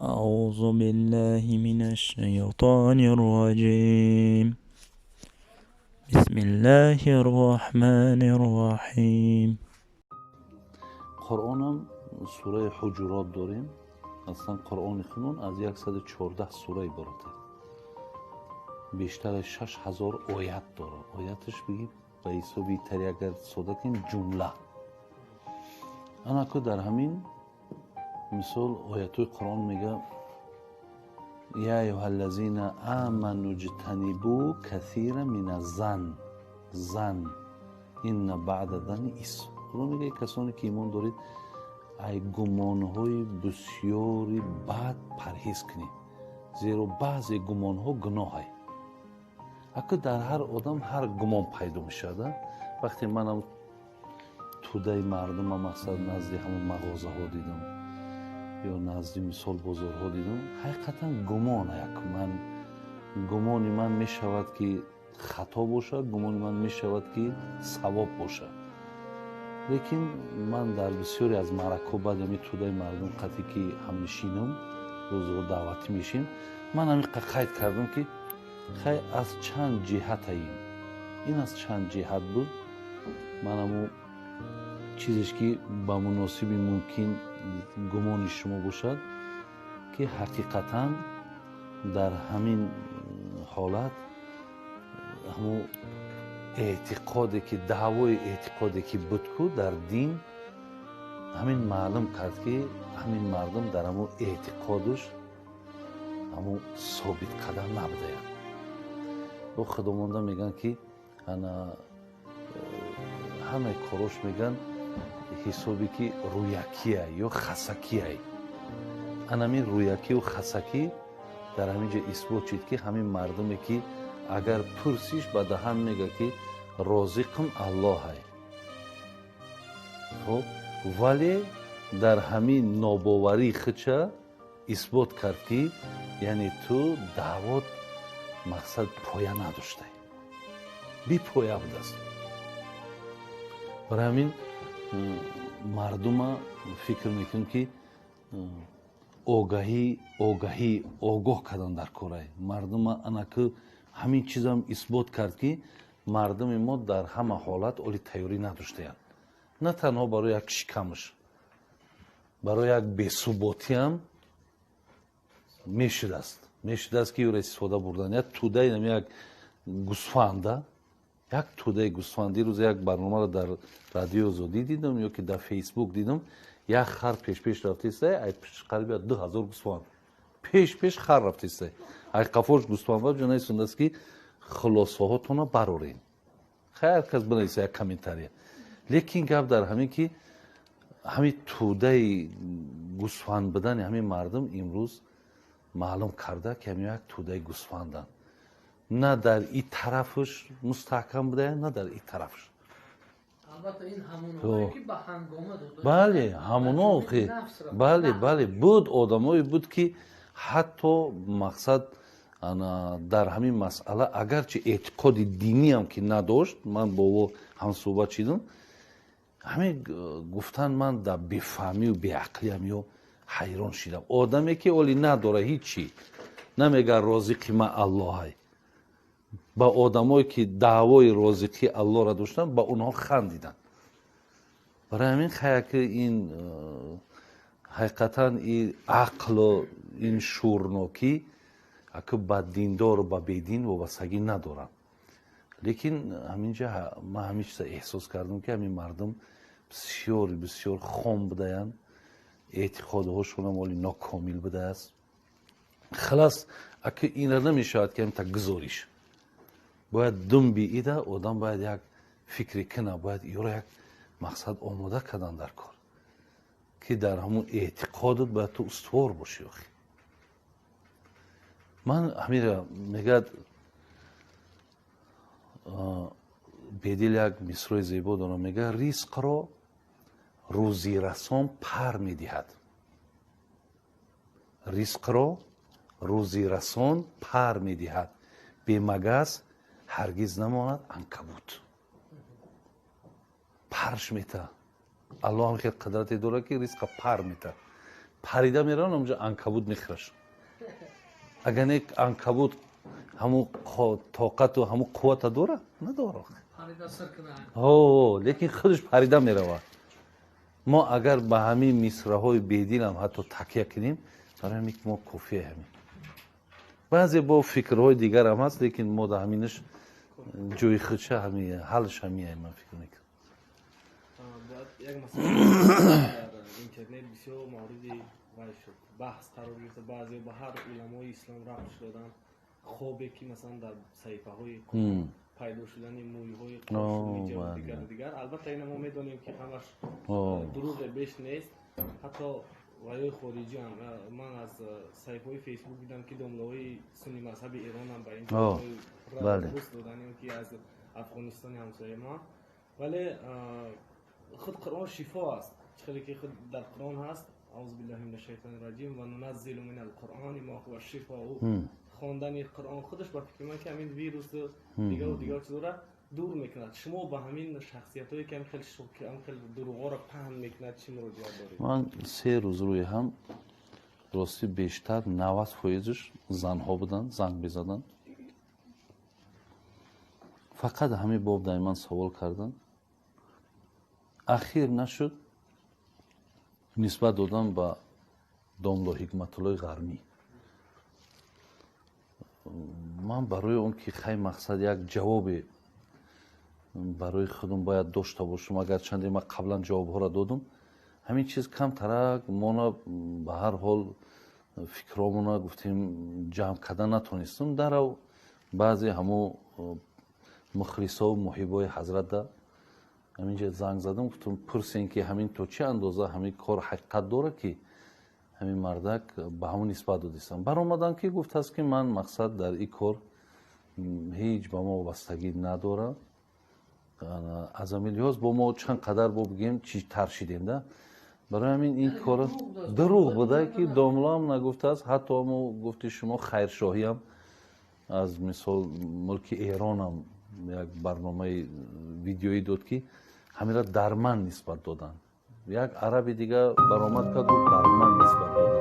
أعوذ بالله من الشيطان الرجيم. بسم الله الرحمن الرحيم. Қуръонам сураи Ҳуҷурот дорем. Аслан Қуръони хунун аз 114 сура иборат аст, бештар аз 6000 оят дорад. Ояташ бигим, ба ҳисоби тари агар сода кунем, ҷумла. Анаку дар ҳамин мисол оятҳои Қуръон мега: я аюҳа ллазина аману ҷтанибу касира мина зан зан инна баъда зани исм. Худо мега: касоне ки имон доред, ай гумонҳои бисёри бад парҳез кунед, зеро баъзе гумонҳо гуноҳай. Аку дар ҳар одам ҳар гумон пайдо мешавад. Вақте манам тӯдаи мардума, мақсад, назди ҳамон мағозаҳо дидам ё назди, мисол, бозорҳо дидам, ҳақиқатан гумон як ман, гумони ман мешавад, ки хато бошад, гумони ман мешавад, ки савоб бошад. Лекин ман дар бисёре аз маъракҳо, баъд ҳамин тӯдаи мардум қатъе ки ҳамнишинам, рӯзҳо даъватӣ мешем, ман ҳамин қайд кардам, ки хай, аз чанд ҷиҳатаим ин, аз чанд ҷиҳат буд. Ман ҳамун чизеш, ки ба муносиби мумкин гумони шумо бошад, ки ҳақиқатан дар ҳамин ҳолат ҳамун эътиқоде ки, даъвои эътиқоде ки буд ку дар дин, ҳамин маълум кард, ки ҳамин мардум дар ҳамун эътиқодуш ҳамун собитқадам набудаянд. Бо худомонда мегӯянд, ки ана ҳамаи корош, мегӯянд, ҳисобе ки рӯякия ё хасакияй. Анамин рӯякию хасакӣ дар ҳамин ҷо исбот шуд, ки ҳамин мардуме ки агар пурсиш, ба даҳан мега, ки розиқам Аллоҳай. Хоб, вале дар ҳамин нобоварии худша исбот кард, ки яъне ту даъвот, мақсад, поя надоштай, бипоя будааст. Барои ҳамин мардума фикр мекунем, ки огаҳӣ, огоҳ кардан дар корай мардума. Анаку ҳамин чизам исбот кард, ки мардуми мо дар ҳама ҳолат оли тайёрӣ надоштаянд. На танҳо барои як шикамаш, барои як бесуботиам мешудааст, ки ӯро истифода бурдан. Як тӯдаи нами як гусфанда, як тӯдаи гусфанд. Дирӯз як барномаро дар Радиои Озодӣ дидам ё ки дар Фейсбук дидам: як хар пешпеш рафтеста, ай қариби 2000 гусфанд пеш пеш хар рафтеста, ай қафош гусфанд. Ва ҷонайсондааст, ки хулосаҳотонро барорем. Хайр, кас бинависа як комментария. Лекин гап дар ҳамин, ки ҳамин тӯдаи гусфанд будани ҳамин мардум имрӯз маълум карда, ки ҳамин як тӯдаи гусфанданд, на дар и тарафаш мустаҳкам будая, на дар и тарафаш. Бале, ҳамоно. Бале, бале, буд, одамое буд, ки ҳатто, мақсад, дар ҳамин масъала агарчи эътиқоди диниам ки надошт, ман бо ӯ ҳамсӯҳбат шидам, ҳамин гуфтан, ман дар бефаҳмию беақлиам ё ҳайрон шидам. Одаме ки оли надора ҳичи, намега розиқи ман Аллоҳай, ба одамое ки даъвои розиқии Аллоҳро доштанд, ба онҳо хандиданд. Барои ҳамин хаяки ин ҳақиқатан и ақлу ин шӯрнокӣ аку ба диндору ба бедин вобастагӣ надоранд. Лекин ҳаминҷа ман ҳамин чиза эҳсос кардам, ки ҳамин мардум бисёр бисёр хом будаянд, эътиқодҳошонам оли нокомил будааст. Халас, аку инра намешавад, ки ҳамта гузориш. Бояд думби ида одам бояд як фикре кина, бояд ёро як мақсад омода кардан дар кор, ки дар ҳамун эътиқодат бояд ту устувор бошӣ. Охи, ман ҳамира мегӯяд, Бедил як мисрои зебо дорам, мегӯяд: ризқро рӯзирасон пар медиҳад, ризқро рӯзирасон пар медиҳад, бемагас ҳаргиз намонад анкабут. Парш мета. Аллоҳ ҳам хел қудрате дорад, ки ризқа пар мета. Парида мераванд, онҷо анкабут мехӯраш. Агар не, анкабут ҳамун тоқату ҳамун қуввата дора? Надора. Лекин худаш парида меравад. Мо агар ба ҳамин мисраҳои бедилам ҳатто такя кунем, барои ҳамин мо кофия. Ҳамин баъзе бо фикрҳои дигарам ҳаст, лекин мо да ҳаминаш ҷои худша, ҳами ҳалш ҳамия, ман фикр мекунам. Як масъала дар интернет бисёр мавриди вай шуд, баҳс қарор гирифта, баъзе ба ҳар уламои ислом рабт доданд. Хобе ки, масалан, дар саҳифаҳои пайдо шудани мӯйҳои дигару дигар. Албатта, ина мо медонем, ки ҳамаш дурӯғе беш нест. Ҳатто ваёи хориҷиам, ман аз саҳифаҳои Фейсбук дидам, ки домлаҳои сунни мазҳаби Эронам ба ин пост додан, ки аз Афғонистони ҳамсояи мо. Вале худ Қуръон шифо аст. Хеле ки худ дар Қуръон ҳаст: أعوذ بالله من الشيطان الرجيم وننزل من القرآن ما هو شفاء. Хондани Қуръон худаш, ба фикри ман, ки ҳамин вирусу дигару дигар чизора дур мекунад. Шумо ба ҳамин шахсиятҳое, ки ҳам хел дурӯғҳоро паҳн мекунад, чӣ муроҷиат доред? Ман 3 рӯз рӯи ҳам, ростӣ, бештар 90 фоизаш занҳо буданд, занг мезаданд, фақат ҳамин боб дар ман савол карданд. Ахир нашуд, нисбат додан ба домло Ҳикматуллои Ғармӣ. Ман барои он ки хай, мақсад, як ҷавобе барои худум бояд дошта бошам, агарчанде ман қаблан ҷавобҳоро додум, ҳамин чиз камтарак мона, ба ҳар ҳол фикромона гуфтем, ҷамъ карда натонистум. Дарав баъзе ҳамо мухлисову муҳибои ҳазратда ҳаминҷа занг задам, гуфтум, пурсем, ки ҳамин то чӣ андоза ҳамин кор ҳақиқат дорад, ки ҳамин мардак ба ҳамон нисбат додистам. Баромадам, ки гуфтааст, ки ман, мақсад, дар ин кор ҳеҷ ба мо вобастагӣ надорам. Аз ҳамин лиҳоз бо мо чанд қадар бо бигем, чи тар шидем да. Барои ҳамин ин кор дурӯғ буда, ки домлоам нагуфтааст. Ҳатто мо гуфти шумо, хайршоҳиам аз мисол мулки Эронам як барномаи видеоӣ дод, ки ҳаминро дар ман нисбат доданд. Як араби дига баромад кард, гуфт, дар ман нисбат доданд.